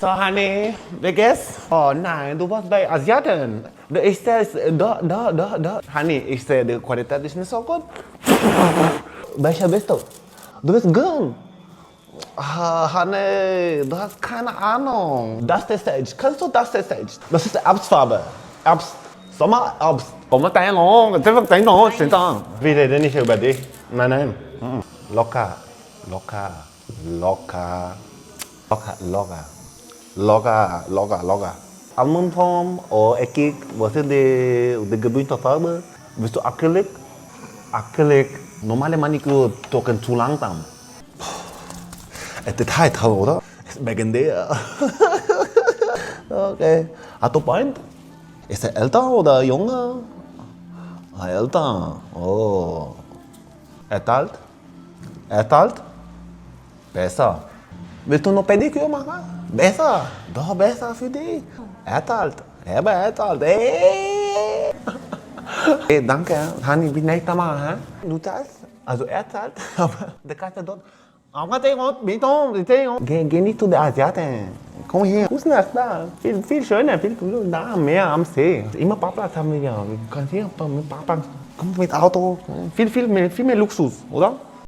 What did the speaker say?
So, Honey, vergiss? Oh nein, du warst bei Asiaten. Ich sehe es, da. Honey, ich sehe, die Qualität ist nicht so gut. Welcher bist du? Du bist grün. Ah, Honey, du hast keine Ahnung. Das ist der Stage. Kannst du das der Stage? Das ist die Erbsfarbe. Erbs. Sommererbs. Komm mal dein Long. Wir reden nicht über dich. Nein. Locker. Almondform oder eckig, was ist die gewünschte Farbe? Bist du Acrylic? Acrylic. Normale Maniküre trocknen zu langsam. Detail toll, oder? Wegen der. Okay. Hat du Freund? Ist er älter oder jünger? Älter. Oh. Alt? Besser. Willst du noch Pediküre machen? Besser. Doch besser für dich. Alt. Ey. Hey, danke. Honey, bis nächstes Mal. Hä? Du zahlst? Also er zahlt, aber der Kasse dort. Geh nicht zu den Asiaten. Komm hier. Wo ist denn das da? Viel schöner, viel cooler. Da, mehr am See. Immer Parkplatz haben wir ja. Du kannst hier mit Parkplatz. Komm mit Auto. Viel mehr Luxus, oder?